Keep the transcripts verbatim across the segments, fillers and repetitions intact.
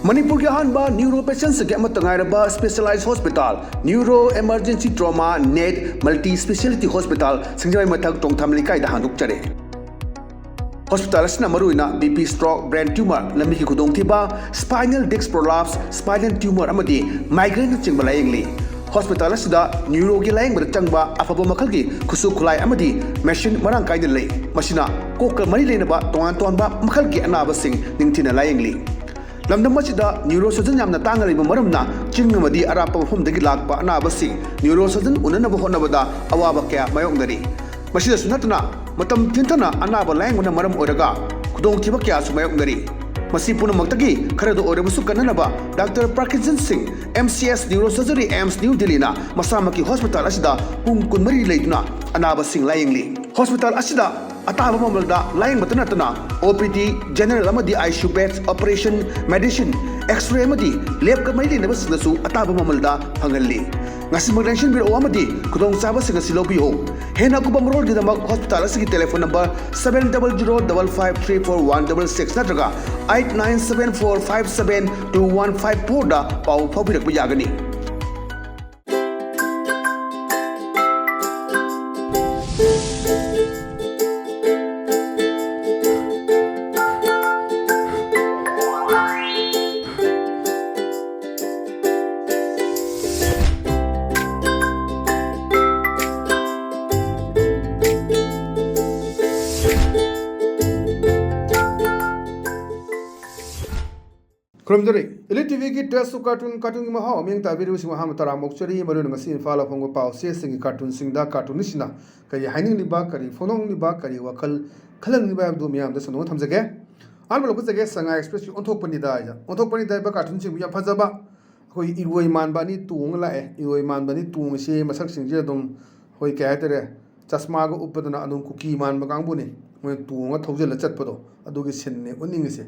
ꯃꯅꯤꯄꯨꯔꯒꯤ ꯑꯍꯥꯟꯕ ꯅ꯭ꯌꯨꯔꯣ ꯄꯦꯁꯦꯟꯁꯤꯡꯒꯤ ꯑꯃꯠꯇ ꯉꯥꯏꯔꯕ specialise hospital, neuro emergency trauma net multi speciality hospital, ꯁꯤꯡꯖꯃꯩ ꯃꯊꯛ ꯇꯣꯡꯊꯥꯝ ꯂꯩꯀꯥꯏꯗ ꯍꯥꯡꯗꯣꯛꯆꯔꯦ꯫ ꯍꯣꯁꯄꯤꯇꯥꯜ ꯑꯁꯤꯅ ꯃꯔꯨꯑꯣꯏꯅ B P, stroke, brain tumour, ꯂꯝꯕꯤꯒꯤ ꯈꯨꯗꯣꯡꯊꯤꯕ, spinal disc prolapse, spinal tumour ꯑꯃꯗꯤ ꯃꯥꯏꯒ꯭ꯔꯦꯟꯅꯆꯤꯡꯕ ꯂꯥꯌꯦꯡꯂꯤ꯫ ꯍꯣꯁꯄꯤꯇꯥꯜ ꯑꯁꯤꯗ ꯅ꯭ꯌꯨꯔꯣꯒꯤ ꯂꯥꯌꯦꯡꯕꯗ ꯆꯪꯕ ꯑꯐꯕ ꯃꯈꯜꯒꯤ ꯈꯨꯠꯁꯨ ꯈꯨꯠꯂꯥꯏ ꯑꯃꯗꯤ ꯃꯦꯁꯤꯟ ꯃꯔꯥꯡ ꯀꯥꯏꯅ ꯂꯩ꯫ ꯃꯁꯤꯅ ꯀꯣꯛꯀ ꯃꯔꯤ ꯂꯩꯅꯕ ꯇꯣꯉꯥꯟ ꯇꯣꯉꯥꯟꯕ ꯃꯈꯜꯒꯤ ꯑꯅꯥꯕꯁꯤꯡ ꯅꯤꯡꯊꯤꯅ ꯂꯥꯌꯦꯡꯂꯤ꯫ ꯂꯝꯗꯝ ꯑꯁꯤꯗ ꯅ꯭ꯌꯨꯔꯣ ꯁꯔꯖꯟ ꯌꯥꯝꯅ ꯇꯥꯡꯅ ꯂꯩꯕ ꯃꯔꯝꯅ ꯆꯤꯡ ꯑꯃꯗꯤ ꯑꯔꯥꯞꯄ ꯃꯐꯝꯗꯒꯤ ꯂꯥꯛꯄ ꯑꯅꯥꯕꯁꯤꯡ ꯅ꯭ꯌꯨꯔꯣ ꯁꯔꯖꯟ ꯎꯅꯅꯕ ꯍꯣꯠꯅꯕꯗ ꯑꯋꯥꯕ ꯀꯌꯥ ꯃꯥꯌꯣꯛꯅꯔꯤ꯫ ꯃꯁꯤꯗꯁꯨ ꯅꯠꯇꯅ ꯃꯇꯝ ꯊꯤꯟꯊꯅ ꯑꯅꯥꯕ ꯂꯥꯌꯦꯡꯕꯅ ꯃꯔꯝ ꯑꯣꯏꯔꯒ ꯈꯨꯗꯣꯡꯊꯤꯕ ꯀꯌꯥꯁꯨ ꯃꯥꯌꯣꯛꯅꯔꯤ꯫ ꯃꯁꯤ ꯄꯨꯝꯅꯃꯛꯇꯒꯤ ꯈꯔꯗ ꯑꯣꯏꯔꯕꯁꯨ ꯀꯟꯅꯅꯕ ꯗꯥꯛꯇꯔ ꯄ꯭ꯔꯀꯤꯟꯁꯟ ꯁꯤꯡ, M C S neuro surgery, AIIMS new ꯗꯤꯜꯂꯤꯅ ꯃꯁꯥꯃꯛꯀꯤ ꯍꯣꯁꯄꯤꯇꯥꯜ ꯑꯁꯤꯗ ꯄꯨꯡ ꯀꯨꯟꯃꯔꯤ ꯂꯩꯗꯨꯅ ꯑꯅꯥꯕꯁꯤꯡ ꯂꯥꯌꯦꯡꯂꯤ꯫ ꯍꯣꯁꯄꯤꯇꯥꯜ ꯑꯁꯤꯗ ꯑꯇꯥꯕ ꯃꯃꯜꯗ ꯂꯥꯌꯦꯡꯕꯇ ꯅꯠꯇꯅ ꯑꯣ ꯄꯤ ꯗꯤ, ꯖꯦꯅꯔꯦꯜ ꯑꯃꯗꯤ I C U beds, operation, medicine, x-ray ꯑꯃꯗꯤ ꯂꯦꯕꯀ ꯃꯔꯤ ꯂꯩꯅꯕꯁꯤꯡꯗꯁꯨ ꯑꯇꯥꯕ ꯃꯃꯜꯗ ꯐꯪꯍꯜꯂꯤ꯫ ꯉꯁꯤꯃꯛ ꯂꯦꯡꯁꯤꯟꯕꯤꯔꯛꯎ ꯑꯃꯗꯤ ꯈꯨꯗꯣꯡꯆꯥꯕꯁꯤꯡ ꯑꯁꯤ ꯂꯧꯕꯤꯌꯨ꯫ ꯍꯦꯟꯅ ꯑꯀꯨꯞꯄ ꯃꯔꯣꯜꯒꯤꯗꯃꯛ ꯍꯣꯁꯄꯤꯇꯥꯜ ꯑꯁꯤꯒꯤ telephone number seven double zero double five three four one double six ꯅꯠꯇ꯭ꯔꯒ eight nine seven four five seven two one five four ꯗ ꯄꯥꯎ ꯐꯥꯎꯕꯤꯔꯛꯄ ꯌꯥꯒꯅꯤ꯫ ꯈꯨꯔꯨꯝꯖꯔꯤ꯫ ꯏꯂꯤꯠ ꯇꯤ ꯚꯤꯒꯤ Taste of Cartoon, ꯀꯥꯔꯇꯨꯟꯒꯤ ꯃꯍꯥꯎ ꯑꯃꯤꯡ ꯇꯥꯕꯤꯔꯤꯕꯁꯤꯡ ꯑꯍꯥꯟꯕ ꯇꯔꯥꯝꯅ ꯑꯣꯛꯆꯔꯤ꯫ ꯃꯔꯨꯑꯣꯏꯅ ꯉꯁꯤ ꯏꯝꯐꯥꯜꯗ ꯐꯣꯡꯕ ꯄꯥꯎ ꯆꯦꯁꯤꯡꯒꯤ ꯀꯥꯔꯇꯨꯟꯁꯤꯡꯗ ꯀꯥꯔꯇꯨꯟꯅꯤꯁꯁꯤꯡꯅ ꯀꯔꯤ ꯍꯥꯏꯅꯤꯡꯂꯤꯕ, ꯀꯔꯤ ꯐꯣꯡꯗꯣꯛꯅꯤꯡꯂꯤꯕ, ꯀꯔꯤ ꯋꯥꯈꯜ ꯈꯜꯍꯟꯅꯤꯡꯂꯤꯕ ꯍꯥꯏꯕꯗꯨ ꯃꯤꯌꯥꯝꯗ ꯁꯟꯗꯣꯛꯅ ꯊꯝꯖꯒꯦ꯫ ꯑꯍꯥꯟꯕ ꯂꯧꯈꯠꯆꯒꯦ, ꯁꯉꯥꯏ ꯑꯦꯛꯁꯄ꯭ꯔꯦꯁꯀꯤ ꯑꯣꯟꯊꯣꯛꯄꯅꯤꯗ ꯍꯥꯏꯅ꯫ ꯑꯣꯟꯊꯣꯛꯄꯅꯤꯗ ꯍꯥꯏꯕ ꯀꯥꯔꯇꯨꯟꯁꯤꯡꯕꯨ ꯌꯥꯝ ꯐꯖꯕ, ꯑꯩꯈꯣꯏ ꯏꯔꯣꯏ ꯃꯥꯟꯕ ꯑꯅꯤ ꯇꯣꯡꯉ ꯂꯥꯛꯑꯦ꯫ ꯏꯔꯣꯏ ꯃꯥꯟꯕ ꯑꯅꯤ ꯇꯣꯡꯉꯤꯁꯦ ꯃꯁꯛꯁꯤꯡꯁꯦ ꯑꯗꯨꯝ ꯑꯩꯈꯣꯏ ꯀꯩ ꯍꯥꯏꯇꯥꯔꯦ, ꯆꯁꯃꯥꯒ ꯎꯞꯄꯗꯨꯅ ꯑꯗꯨꯝ ꯀꯨꯀꯤ ꯃꯥꯟꯕ ꯀꯥꯡꯕꯨꯅꯤ꯫ ꯃꯣꯏꯅ ꯇꯣꯡꯉ ꯊꯧꯖꯤꯜꯂ ꯆꯠꯄꯗꯣ, ꯑꯗꯨꯒꯤ ꯁꯤꯟꯅꯤ ꯎꯠꯅꯤꯡꯉꯤꯁꯦ꯫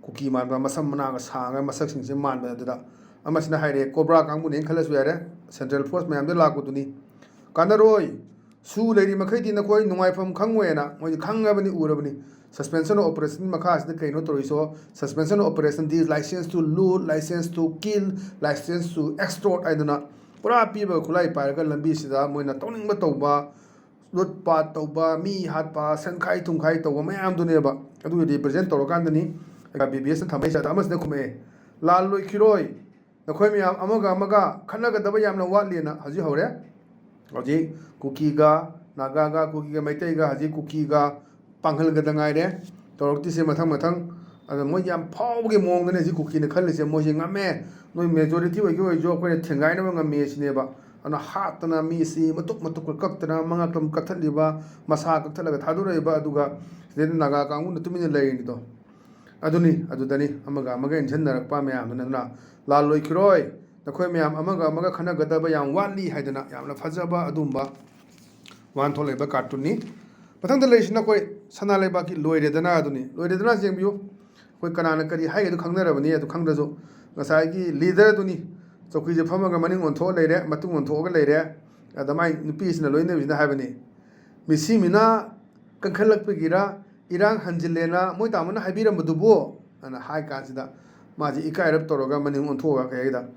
ꯀꯨꯀꯤ ꯃꯥꯟꯕ, ꯃꯁꯝ ꯃꯅꯥꯒ ꯁꯥꯡꯉ ꯃꯁꯛꯁꯤꯡꯁꯦ ꯃꯥꯟꯕ ꯑꯗꯨꯗ꯫ ꯑꯃꯁꯤꯅ ꯍꯥꯏꯔꯦ, ꯀꯣꯕ꯭ꯔꯥ ꯀꯥꯡꯕꯨꯅꯦꯅ ꯈꯜꯂꯁꯨ ꯌꯥꯔꯦ, ꯁꯦꯟꯇ꯭ꯔꯦꯜ ꯐꯣꯔꯁ ꯃꯌꯥꯝꯗ ꯂꯥꯛꯄꯗꯨꯅꯤ꯫ ꯀꯥꯟꯅꯔꯣꯏ, ꯁꯨ ꯂꯩꯔꯤ ꯃꯈꯩꯗꯤ ꯅꯈꯣꯏ ꯅꯨꯡꯉꯥꯏꯐꯝ ꯈꯪꯉꯣꯏꯅ ꯃꯣꯏꯗꯤ ꯈꯪꯉꯕꯅꯤ, ꯎꯔꯕꯅꯤ꯫ Suspension of operation ꯃꯈꯥꯁꯤꯗ ꯀꯩꯅꯣ ꯇꯧꯔꯤꯁꯣ? Suspension of operation D license to loot, license to kill, license to extort ꯍꯥꯏꯗꯅ ꯄꯨꯔꯥ ꯄꯤꯕ ꯈꯨꯠꯂꯥꯏ ꯄꯥꯏꯔꯒ ꯂꯝꯕꯤꯁꯤꯗ ꯃꯣꯏꯅ ꯇꯧꯅꯤꯡꯕ ꯇꯧꯕ, ꯂꯨꯠ ꯄꯥꯠ ꯇꯧꯕ, ꯃꯤ ꯍꯥꯠꯄ, ꯁꯦꯟꯈꯥꯏ ꯊꯨꯝꯈꯥꯏ ꯇꯧꯕ ꯃꯌꯥꯝꯗꯨꯅꯦꯕ꯫ ꯑꯗꯨꯒꯤ represent ꯇꯧꯔꯀꯥꯟꯗꯅꯤ ꯕꯤ ꯕꯤ ꯑꯦꯁꯅ ꯊꯝꯃꯛꯏꯁꯦ꯫ ꯑꯗ ꯑꯃꯁꯤꯅ ꯈꯨꯝꯃꯛꯑꯦ, "ꯂꯥꯜ ꯂꯣꯏꯈꯤꯔꯣꯏ, ꯅꯈꯣꯏ ꯃꯌꯥꯝ ꯑꯃꯒ ꯑꯃꯒ ꯈꯠꯅꯒꯗꯕ ꯌꯥꯝꯅ ꯋꯥꯠꯂꯤꯅ" ꯍꯧꯖꯤꯛ ꯍꯧꯔꯦ꯫ ꯍꯧꯖꯤꯛ ꯀꯨꯀꯤꯒ ꯅꯥꯒꯥꯒ, ꯀꯨꯀꯤꯒ ꯃꯩꯇꯩꯒ, ꯍꯧꯖꯤꯛ ꯀꯨꯀꯤꯒ ꯄꯥꯡꯒꯜꯒꯗ ꯉꯥꯏꯔꯦ ꯇꯧꯔꯛꯇ꯭ꯔꯤꯁꯦ ꯃꯊꯪ ꯃꯊꯪ꯫ ꯑꯗ ꯃꯣꯏ ꯌꯥꯝ ꯐꯥꯎꯕꯒꯤ ꯃꯑꯣꯡꯗꯅꯦ ꯍꯧꯖꯤꯛ ꯀꯨꯀꯤꯅ ꯈꯜꯂꯤꯁꯦ꯫ ꯃꯣꯏꯁꯦ ꯉꯝꯃꯦ, ꯅꯣꯏ majority ꯑꯣꯏꯒꯦ ꯑꯣꯏꯔꯁꯨ ꯑꯩꯈꯣꯏꯅ ꯊꯦꯡꯒꯥꯏꯅꯕ ꯉꯝꯃꯦ ꯁꯤꯅꯦꯕ꯫ ꯑꯗꯨꯅ ꯍꯥꯠꯇꯅ ꯃꯤꯁꯤ ꯃꯇꯨꯞ ꯃꯇꯨꯞꯀ ꯀꯛꯇꯅ ꯃꯉꯛꯇ ꯀꯛꯊꯠꯂꯤꯕ, ꯃꯁꯥ ꯀꯛꯊꯠꯂꯒ ꯊꯥꯗꯣꯔꯛꯏꯕ, ꯑꯗꯨꯒ ꯁꯤꯗꯩꯗ ꯅꯥꯒꯥ ꯀꯥꯡꯕꯨꯅ ꯇꯨꯃꯤꯟꯅ ꯂꯩꯔꯤꯅꯤꯗꯣ꯫ ꯑꯗꯨꯅꯤ, ꯑꯗꯨꯗꯅꯤ ꯑꯃꯒ ꯑꯃꯒ ꯏꯟꯁꯤꯟꯅꯔꯛꯄ ꯃꯌꯥꯝꯗꯨꯅ꯫ ꯑꯗꯨꯅ ꯂꯥꯜ ꯂꯣꯏꯈꯤꯔꯣꯏ, ꯅꯈꯣꯏ ꯃꯌꯥꯝ ꯑꯃꯒ ꯑꯃꯒ ꯈꯠꯅꯒꯗꯕ ꯌꯥꯝ ꯋꯥꯠꯂꯤ ꯍꯥꯏꯗꯅ ꯌꯥꯝꯅ ꯐꯖꯕ ꯑꯗꯨꯝꯕ ꯋꯥꯍꯟꯊꯣꯛ ꯂꯩꯕ cartoon ꯅꯤ꯫ ꯃꯊꯪꯗ ꯂꯩꯔꯤꯁꯤꯅ ꯑꯩꯈꯣꯏ ꯁꯅꯥ ꯂꯩꯕꯥꯛꯀꯤ ꯂꯣꯏꯔꯦꯗꯅ ꯑꯗꯨꯅꯤ꯫ ꯂꯣꯏꯔꯦꯗꯅ ꯌꯦꯡꯕꯤꯌꯨ꯫ ꯑꯩꯈꯣꯏ ꯀꯅꯥꯅ ꯀꯔꯤ ꯍꯥꯏꯒꯦꯗꯣ ꯈꯪꯅꯔꯕꯅꯤ, ꯑꯗꯨ ꯈꯪꯗ꯭ꯔꯁꯨ ꯉꯁꯥꯏꯒꯤ leader ꯗꯨꯅꯤ꯫ ꯆꯧꯀ꯭ꯔꯤꯁꯦ ꯐꯝꯃꯒ ꯃꯅꯤꯡ ꯑꯣꯟꯊꯣꯛꯑ ꯂꯩꯔꯦ, ꯃꯇꯨꯡ ꯑꯣꯟꯊꯣꯛꯑꯒ ꯂꯩꯔꯦ꯫ ꯑꯗ ꯃꯥꯏ ꯅꯨꯄꯤꯁꯤꯅ ꯂꯣꯏꯅꯕꯤꯁꯤꯅ ꯍꯥꯏꯕꯅꯤ, "ꯃꯤꯁꯤ ꯃꯤꯅꯥ ꯀꯟꯈꯠꯂꯛꯄꯒꯤꯔ, ꯏꯔꯥꯡ ꯍꯟꯖꯤꯜꯂꯦꯅ ꯃꯣꯏ ꯇꯥꯃꯣꯅ ꯍꯥꯏꯕꯤꯔꯝꯕꯗꯨꯕꯨ?" ꯑꯅ ꯍꯥꯏ ꯀꯥꯟꯁꯤꯗ ꯃꯥꯁꯦ ꯏꯀꯥꯏꯔꯞ ꯇꯧꯔꯒ ꯃꯅꯤꯡ ꯑꯣꯟꯊꯣꯛꯑꯒ ꯀꯩ ꯍꯥꯏꯒꯦꯗ,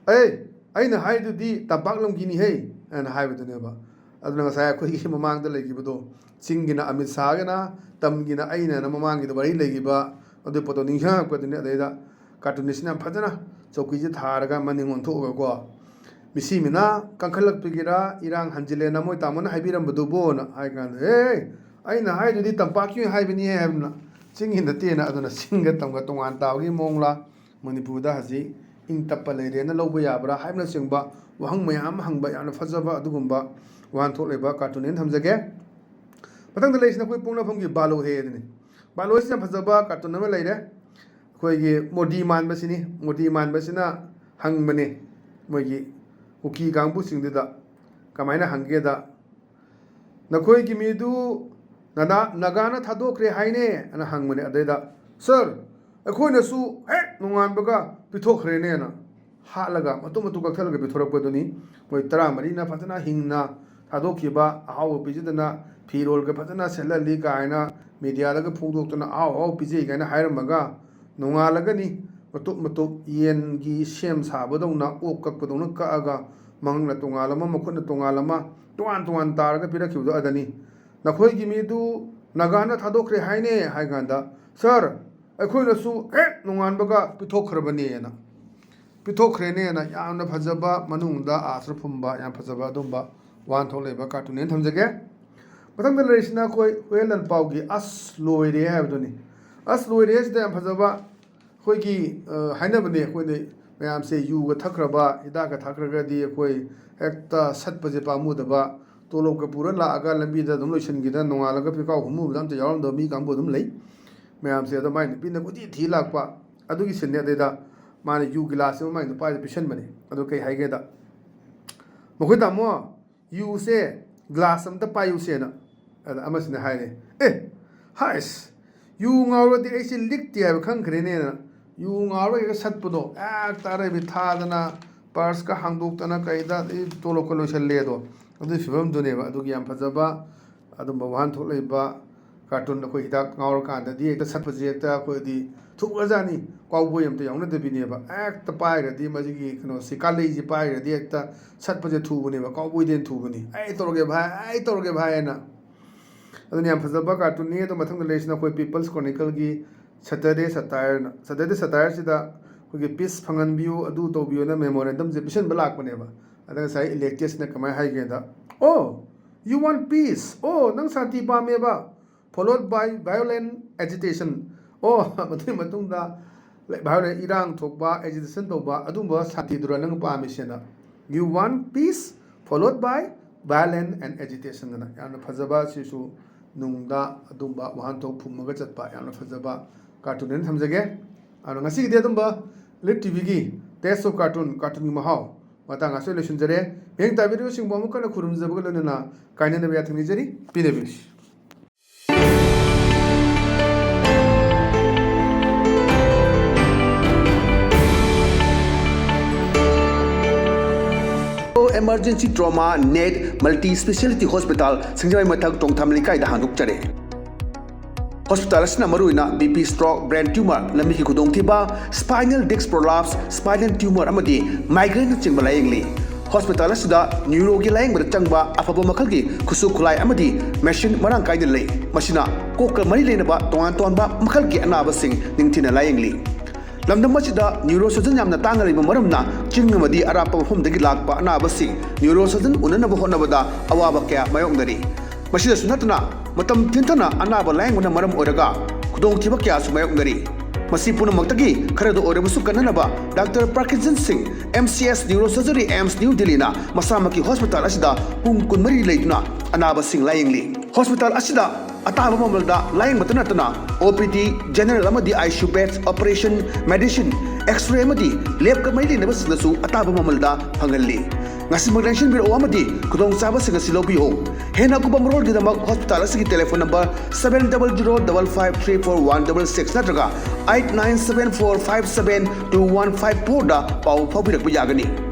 "ꯑꯩ, ꯑꯩꯅ ꯍꯥꯏꯗꯨꯗꯤ ꯇꯝꯄꯥꯛ ꯂꯝꯒꯤꯅꯤꯍꯦ" ꯑꯅ ꯍꯥꯏꯕꯗꯨꯅꯦꯕ꯫ ꯑꯗꯨꯅ ꯉꯁꯥꯏ ꯑꯩꯈꯣꯏꯒꯤ ꯃꯃꯥꯡꯗ ꯂꯩꯈꯤꯕꯗꯣ, ꯆꯤꯡꯒꯤꯅ ꯑꯃꯤꯠ ꯁꯥꯍꯒꯅ, ꯇꯝꯒꯤꯅ ꯑꯩꯅ ꯑꯅ ꯃꯃꯥꯡꯒꯤꯗ ꯋꯥꯔꯤ ꯂꯩꯈꯤꯕ ꯑꯗꯨ ꯄꯣꯠꯇꯣ ꯅꯤꯡꯁꯤꯡꯉꯛꯄꯗꯨꯅꯤ꯫ ꯑꯗꯩꯗ cartoon ꯁꯤꯅ ꯌꯥꯝ ꯐꯖꯅ ꯆꯧꯀ꯭ꯔꯤꯁꯦ ꯊꯥꯔꯒ ꯃꯅꯤꯡ ꯑꯣꯟꯊꯣꯛꯑꯒꯀꯣ, "ꯃꯤꯁꯤ ꯃꯤꯅꯥ ꯀꯟꯈꯠꯂꯛꯄꯒꯤꯔ, ꯏꯔꯥꯡ ꯍꯟꯖꯤꯜꯂꯦꯅ ꯃꯣꯏ ꯇꯥꯃꯣꯅ ꯍꯥꯏꯕꯤꯔꯝꯕꯗꯨꯕꯨꯅ" ꯍꯥꯏ ꯀꯥꯟꯗ, "ꯑꯦ, ꯑꯩꯅ ꯍꯥꯏꯗꯨꯗꯤ ꯇꯝꯄꯥꯛꯀꯤ ꯑꯣꯏꯅ ꯍꯥꯏꯕꯅꯤ" ꯍꯥꯏꯕꯅ, "ꯆꯤꯡꯒꯤ ꯅꯠꯇꯦꯅ", ꯑꯗꯨꯅ ꯆꯤꯡꯒ ꯇꯝꯒ ꯇꯣꯉꯥꯟ ꯇꯥꯕꯒꯤ ꯃꯑꯣꯡꯂꯥ, ꯃꯅꯤꯄꯨꯔꯗ ꯍꯧꯖꯤꯛ ꯏꯪ ꯇꯞꯄ ꯂꯩꯔꯦꯅ ꯂꯧꯕ ꯌꯥꯕ꯭ꯔꯥ ꯍꯥꯏꯕꯅꯆꯤꯡꯕ ꯋꯥꯍꯪ ꯃꯌꯥꯝ ꯑꯃ ꯍꯪꯕ ꯌꯥꯝꯅ ꯐꯖꯕ ꯑꯗꯨꯒꯨꯝꯕ ꯋꯥꯍꯟꯊꯣꯛ ꯂꯩꯕ cartoon ꯅꯦꯅ ꯊꯝꯖꯒꯦ꯫ ꯃꯊꯪꯗ ꯂꯩꯔꯤꯁꯤꯅ ꯑꯩꯈꯣꯏ ꯄꯣꯛꯅꯐꯝꯒꯤ ꯕꯥꯂꯣ ꯍꯦ ꯑꯗꯨꯅꯤ꯫ ꯕꯥꯂꯣ ꯍꯦꯁꯤꯅ ꯐꯖꯕ cartoon ꯑꯃ ꯂꯩꯔꯦ꯫ ꯑꯩꯈꯣꯏꯒꯤ ꯃꯣꯗꯤ ꯃꯥꯟꯕꯁꯤꯅꯤ꯫ ꯃꯣꯗꯤ ꯃꯥꯟꯕꯁꯤꯅ ꯍꯪꯕꯅꯦ, ꯃꯣꯏꯒꯤ ꯀꯨꯀꯤ ꯀꯥꯡꯕꯨꯁꯤꯡꯗꯨꯗ ꯀꯃꯥꯏꯅ ꯍꯪꯒꯦꯗ, "ꯅꯈꯣꯏꯒꯤ ꯃꯤꯗꯨ ꯅꯅꯥ-, ꯅꯥꯒꯥꯅ ꯊꯥꯗꯣꯛꯈ꯭ꯔꯦ ꯍꯥꯏꯅꯦ?" ꯑꯅ ꯍꯪꯕꯅꯦ꯫ ꯑꯗꯩꯗ, "Sir, ꯑꯩꯈꯣꯏꯅꯁꯨ ꯍꯦꯛ ꯅꯣꯡꯉꯥꯟꯕꯒ ꯄꯤꯊꯣꯛꯈ꯭ꯔꯦꯅꯦꯅ" ꯍꯥꯠꯂꯒ ꯃꯇꯨꯝ ꯃꯇꯨꯝ ꯀꯛꯊꯠꯂꯒ ꯄꯤꯊꯣꯔꯛꯄꯗꯨꯅꯤ꯫ ꯃꯣꯏ ꯇꯔꯥꯃꯔꯤꯅ ꯐꯖꯅ ꯍꯤꯡꯅ ꯊꯥꯗꯣꯛꯈꯤꯕ, ꯑꯍꯥꯎꯕ ꯄꯤꯖꯗꯅ, ꯐꯤꯔꯣꯜꯒ ꯐꯖꯅ ꯁꯦꯠꯍꯜꯂꯤ ꯀꯥꯏꯅ ꯃꯦꯗꯤꯌꯥꯗꯒ ꯐꯣꯡꯗꯣꯛꯇꯅ ꯑꯍꯥꯎ ꯑꯍꯥꯎ ꯄꯤꯖꯩ ꯀꯥꯏꯅ ꯍꯥꯏꯔꯝꯃꯒ, ꯅꯣꯡꯉꯥꯜꯂꯒꯅꯤ ꯃꯇꯨꯞ ꯃꯇꯨꯞ ꯌꯦꯟꯒꯤ ꯁꯦꯝ ꯁꯥꯕꯗꯧꯅ, ꯑꯣꯛ ꯀꯛꯄꯗꯧꯅ ꯀꯛꯑꯒ, ꯃꯉꯛꯅ ꯇꯣꯉꯥꯜ ꯑꯃ, ꯃꯈꯨꯠꯅ ꯇꯣꯉꯥꯜ ꯑꯃ, ꯇꯣꯉꯥꯟ ꯇꯣꯉꯥꯟ ꯇꯥꯔꯒ ꯄꯤꯔꯛꯈꯤꯕꯗꯣ ꯑꯗꯅꯤ꯫ "ꯅꯈꯣꯏꯒꯤ ꯃꯤꯗꯨ ꯅꯥꯒꯥꯅ ꯊꯥꯗꯣꯛꯈ꯭ꯔꯦ ꯍꯥꯏꯅꯦ" ꯍꯥꯏ ꯀꯥꯟꯗ, "ꯁꯥꯔ, ꯑꯩꯈꯣꯏꯅꯁꯨ ꯍꯦꯛ ꯅꯣꯡꯉꯥꯟꯕꯒ ꯄꯤꯊꯣꯛꯈ꯭ꯔꯕꯅꯦꯅ, ꯄꯤꯊꯣꯛꯈ꯭ꯔꯦꯅꯦꯅ" ꯌꯥꯝꯅ ꯐꯖꯕ, ꯃꯅꯨꯡꯗ ꯑꯥꯔꯊ ꯐꯨꯝꯕ ꯌꯥꯝ ꯐꯖꯕ ꯑꯗꯨꯝꯕ ꯋꯥꯍꯟꯊꯣꯛ ꯂꯩꯕ ꯀꯥꯔꯇꯨꯟꯅꯦꯅ ꯊꯝꯖꯒꯦ꯫ ꯃꯊꯪꯗ ꯂꯩꯔꯤꯁꯤꯅ ꯑꯩꯈꯣꯏ ꯍꯨꯌꯦꯟ ꯂꯥꯟꯄꯥꯎꯒꯤ "ꯑꯁ ꯂꯣꯏꯔꯦ" ꯍꯥꯏꯕꯗꯨꯅꯤ꯫ "ꯑꯁ ꯂꯣꯏꯔꯦ" ꯁꯤꯗ ꯌꯥꯝ ꯐꯖꯕ ꯑꯩꯈꯣꯏꯒꯤ, ꯑ, ꯍꯥꯏꯅꯕꯅꯦ, ꯑꯩꯈꯣꯏꯅ ꯃꯌꯥꯝꯁꯦ ꯌꯨꯒ ꯊꯛꯈ꯭ꯔꯕ, ꯍꯤꯗꯥꯛꯀ ꯊꯛꯈ꯭ꯔꯒꯗꯤ ꯑꯩꯈꯣꯏ ꯍꯦꯛꯇ ꯁꯠꯄꯁꯦ ꯄꯥꯝꯃꯨꯗꯕ, ꯇꯣꯂꯣꯞꯀ ꯄꯨꯔ ꯂꯥꯛꯑꯒ ꯂꯝꯕꯤꯗ ꯑꯗꯨꯝ ꯂꯣꯏꯁꯤꯟꯈꯤꯗꯅ ꯅꯣꯡꯉꯥꯜꯂꯒ ꯐꯤꯀꯥꯎ ꯍꯨꯝꯃꯨꯕꯗ ꯑꯝꯇ ꯌꯥꯎꯔꯝꯗꯕ ꯃꯤ ꯀꯥꯡꯕꯨ ꯑꯗꯨꯝ ꯂꯩ꯫ ꯃꯌꯥꯝꯁꯦ ꯑꯗꯣ ꯃꯥꯏ ꯅꯨꯄꯤꯅ ꯀꯣꯏꯊꯤ ꯊꯤ ꯂꯥꯛꯄ, ꯑꯗꯨꯒꯤ ꯁꯤꯟꯅꯦ꯫ ꯑꯗꯩꯗ ꯃꯥꯅ ꯌꯨ ꯒꯤꯂꯥꯁꯁꯤ ꯃꯥꯏ ꯅꯨꯄꯥꯁꯤꯗ ꯄꯤꯁꯟꯕꯅꯦ꯫ ꯑꯗꯣ ꯀꯩ ꯍꯥꯏꯒꯦꯗ, "ꯃꯈꯣꯏ ꯇꯥꯃꯣ, ꯌꯨꯁꯦ ꯒ꯭ꯂꯥꯁ ꯑꯝꯇ ꯄꯥꯏꯌꯨꯁꯦꯅ"꯫ ꯑꯗ ꯑꯃꯁꯤꯅ ꯍꯥꯏꯔꯦ, "ꯑꯦ, ꯍꯥꯏꯁ, ꯌꯨ ꯉꯥꯎꯔꯗꯤ ꯑꯩꯁꯦ ꯂꯤꯛꯇꯦ ꯍꯥꯏꯕ ꯈꯪꯈ꯭ꯔꯦꯅꯦꯅ" ꯌꯨ ꯉꯥꯎꯔꯒ ꯍꯦꯛꯇ ꯁꯠꯄꯗꯣ, ꯍꯦꯛꯇ ꯑꯔꯩꯕꯤ ꯊꯥꯗꯅ, ꯄꯔꯁꯀ ꯍꯥꯡꯗꯣꯛꯇꯅ ꯀꯩꯗ, ꯑꯗꯩ ꯇꯣꯂꯣꯞꯀ ꯂꯣꯏꯁꯜꯂꯦ ꯑꯗꯣ꯫ ꯑꯗꯨꯒꯤ ꯐꯤꯕꯝꯗꯨꯅꯦꯕ꯫ ꯑꯗꯨꯒꯤ ꯌꯥꯝ ꯐꯖꯕ ꯑꯗꯨꯝꯕ ꯋꯥꯍꯟꯊꯣꯛ ꯂꯩꯕ ꯀꯥꯔꯇꯨꯟ꯫ ꯑꯩꯈꯣꯏ ꯍꯤꯗꯥꯛ ꯉꯥꯎꯔꯀꯥꯟꯗꯗꯤ ꯍꯦꯛꯇ ꯁꯠꯄꯁꯦ ꯍꯦꯛꯇ ꯑꯩꯈꯣꯏꯗꯤ ꯊꯨꯒ꯭ꯔꯖꯥꯠꯅꯤ꯫ ꯀꯥꯎꯕꯣꯏ ꯑꯝꯇ ꯌꯥꯎꯅꯗꯕꯤꯅꯦꯕ꯫ ꯍꯦꯛꯇ ꯄꯥꯏꯈ꯭ꯔꯗꯤ, ꯃꯁꯤꯒꯤ ꯀꯩꯅꯣꯁꯤ, ꯀꯥꯂꯩꯁꯤ ꯄꯥꯏꯈ꯭ꯔꯗꯤ ꯍꯦꯛꯇ ꯁꯠꯄꯁꯦ ꯊꯨꯕꯅꯦꯕ, ꯀꯥꯎꯕꯣꯏꯗꯩ ꯍꯦꯟꯅ ꯊꯨꯕꯅꯤ꯫ "ꯑꯩ ꯇꯧꯔꯒꯦ ꯚꯥꯏ, ꯑꯩ ꯇꯧꯔꯒꯦ ꯚꯥꯏ" ꯍꯥꯏꯅ꯫ ꯑꯗꯨꯅ ꯌꯥꯝ ꯐꯖꯕ ꯀꯥꯔꯇꯨꯟꯅꯤ꯫ ꯑꯗꯣ ꯃꯊꯪꯗ ꯂꯩꯔꯤꯁꯤꯅ ꯑꯩꯈꯣꯏ People's Chronicleꯒꯤ Saturday Satire ꯍꯥꯏꯅ꯫ Saturday Satireꯁꯤꯗ ꯑꯩꯈꯣꯏꯒꯤ "ꯄꯤꯁ ꯐꯪꯍꯟꯕꯤꯌꯨ, ꯑꯗꯨ ꯇꯧꯕꯤꯌꯨꯅ" ꯃꯦꯃꯣꯔꯦꯟꯗꯝꯁꯦ ꯄꯤꯁꯟꯕ ꯂꯥꯛꯄꯅꯦꯕ꯫ ꯑꯗ ꯉꯁꯥꯏ ꯏꯂꯦꯛꯇꯦꯁꯅ ꯀꯃꯥꯏꯅ ꯍꯥꯏꯒꯦꯗ, "Oh, you want peace? Oh, ꯅꯪ ꯁꯥꯟꯇꯤ ꯄꯥꯝꯃꯦꯕ? Followed by violent agitation." ꯑꯣ, ꯃꯗꯨꯒꯤ ꯃꯇꯨꯡꯗ violent, ꯏꯔꯥꯡ ꯊꯣꯛꯄ, agitation ꯇꯧꯕ, ꯑꯗꯨꯝꯕ ꯁꯥꯟꯇꯤꯗꯨꯔ ꯅꯪ ꯄꯥꯝꯃꯤꯁꯦꯅ? "You want peace followed by violent and agitation" ꯑꯅ ꯌꯥꯝꯅ ꯐꯖꯕ, ꯁꯤꯁꯨ ꯅꯨꯡꯗ ꯑꯗꯨꯝꯕ ꯋꯥꯍꯟꯊꯣꯛ ꯐꯨꯝꯃꯒ ꯆꯠꯄ ꯌꯥꯝꯅ ꯐꯖꯕ ꯀꯥꯔꯇꯨꯟ ꯑꯣꯏꯅ ꯊꯝꯖꯒꯦ꯫ ꯑꯗꯣ ꯉꯁꯤꯒꯤꯗꯤ ꯑꯗꯨꯝꯕ ꯂꯤꯠ ꯇꯤꯚꯤꯒꯤ Taste of Cartoon, ꯀꯥꯔꯇꯨꯟꯒꯤ ꯃꯍꯥꯎ ꯃꯇꯥꯡ ꯑꯁꯤꯗ ꯂꯣꯏꯁꯤꯟꯖꯔꯦ꯫ ꯃꯤꯠꯌꯦꯡ ꯇꯥꯕꯤꯔꯤꯕꯁꯤꯡꯕꯨ ꯑꯃꯨꯛ ꯍꯟꯅ ꯈꯨꯔꯨꯝꯖꯕꯒ ꯂꯣꯏꯅꯅ ꯀꯥꯏꯅꯅꯕ ꯌꯥꯊꯪ ꯅꯤꯖꯔꯤ꯫ ꯄꯤꯅꯕꯤꯔꯁꯤ꯫ Emergency Trauma Net Multi Speciality Hospital, ꯁꯤꯡꯖꯃꯩ ꯃꯊꯛ, ꯇꯣꯡꯊꯥꯝ ꯂꯩꯀꯥꯏꯗ ꯍꯥꯡꯗꯣꯛꯆꯔꯦ꯫ ꯍꯣꯁꯄꯤꯇꯥꯜ ꯑꯁꯤꯅ ꯃꯔꯨꯑꯣꯏꯅ BP stroke, brain tumor, ꯂꯝꯕꯤꯒꯤ ꯈꯨꯗꯣꯡꯊꯤꯕ, spinal disc prolapse, spinal tumor ꯑꯃꯗꯤ migraine ꯅꯆꯤꯡꯕ ꯂꯥꯌꯦꯡꯂꯤ꯫ ꯍꯣꯁꯄꯤꯇꯥꯜ ꯑꯁꯤꯗ ꯅ꯭ꯌꯨꯔꯣꯒꯤ ꯂꯥꯌꯦꯡꯕꯗ ꯆꯪꯕ ꯑꯐꯕ ꯃꯈꯜꯒꯤ ꯈꯨꯠꯁꯨ ꯈꯨꯠꯂꯥꯏ ꯑꯃꯗꯤ ꯃꯦꯁꯤꯟ ꯃꯔꯥꯡ ꯀꯥꯏꯅ ꯂꯩ꯫ ꯃꯁꯤꯅ ꯀꯣꯛꯀ ꯃꯔꯤ ꯂꯩꯅꯕ ꯇꯣꯉꯥꯟ ꯇꯣꯉꯥꯟꯕ ꯃꯈꯜꯒꯤ ꯑꯅꯥꯕꯁꯤꯡ ꯅꯤꯡꯊꯤꯅ ꯂꯥꯌꯦꯡꯂꯤ꯫ ꯂꯝꯗꯝ ꯑꯁꯤꯗ ꯅ꯭ꯌꯨꯔꯣ ꯁꯔꯖꯟ ꯌꯥꯝꯅ ꯇꯥꯡꯅ ꯂꯩꯕ ꯃꯔꯝꯅ ꯆꯤꯡ ꯑꯃꯗꯤ ꯑꯔꯥꯞꯄ ꯃꯐꯝꯗꯒꯤ ꯂꯥꯛꯄ ꯑꯅꯥꯕꯁꯤꯡ ꯅ꯭ꯌꯨꯔꯣ ꯁꯔꯖꯟ ꯎꯅꯅꯕ ꯍꯣꯠꯅꯕꯗ ꯑꯋꯥꯕ ꯀꯌꯥ ꯃꯥꯌꯣꯛꯅꯔꯤ꯫ ꯃꯁꯤꯗꯁꯨ ꯅꯠꯇꯅ ꯃꯇꯝ ꯊꯦꯡꯊꯅ ꯑꯅꯥꯕ ꯂꯥꯌꯦꯡꯕꯅ ꯃꯔꯝ ꯑꯣꯏꯔꯒ ꯈꯨꯗꯣꯡꯊꯤꯕ ꯀꯌꯥꯁꯨ ꯃꯥꯌꯣꯛꯅꯔꯤ꯫ ꯃꯁꯤ ꯄꯨꯝꯅꯃꯛꯇꯒꯤ ꯈꯔꯗ ꯑꯣꯏꯔꯕꯁꯨ ꯀꯟꯅꯅꯕ ꯗꯥꯛꯇꯔ ꯄ꯭ꯔꯀꯤꯖꯟ ꯁꯤꯡ, MCS Neurosurgery, AIIMS New Delhi ꯅ ꯃꯁꯥꯃꯛꯀꯤ ꯍꯣꯁꯄꯤꯇꯥꯜ ꯑꯁꯤꯗ ꯄꯨꯡ ꯀꯨꯟꯃꯔꯤ ꯂꯩꯗꯨꯅ ꯑꯅꯥꯕꯁꯤꯡ ꯂꯥꯌꯦꯡꯂꯤ꯫ ꯍꯣꯁꯄꯤꯇꯥꯜ ꯑꯁꯤꯗ ꯑꯇꯥꯕ ꯃꯃꯜꯗ ꯂꯥꯌꯦꯡꯕꯇ ꯅꯠꯇꯅ OPD, general ꯑꯃꯗꯤ ICU beds, operation, medicine, X-ray ꯑꯃꯗꯤ ꯂꯦꯕꯀ ꯃꯔꯤ ꯂꯩꯅꯕꯁꯤꯡꯗꯁꯨ ꯑꯇꯥꯕ ꯃꯃꯜꯗ ꯐꯪꯍꯜꯂꯤ꯫ ꯉꯁꯤꯃꯛ ꯂꯦꯡꯁꯤꯟꯕꯤꯔꯛꯎ ꯑꯃꯗꯤ ꯈꯨꯗꯣꯡꯆꯥꯕꯁꯤꯡ ꯑꯁꯤ ꯂꯧꯕꯤꯌꯨ꯫ ꯍꯦꯟꯅ ꯑꯀꯨꯞꯄ ꯃꯔꯣꯜꯒꯤꯗꯃꯛ ꯍꯣꯁꯄꯤꯇꯥꯜ ꯑꯁꯤꯒꯤ telephone number seven double zero double five three four one double six ꯅꯠꯇ꯭ꯔꯒ eight nine seven four five seven two one five four ꯗ ꯄꯥꯎ ꯐꯥꯎꯕꯤꯔꯛꯄ ꯌꯥꯒꯅꯤ꯫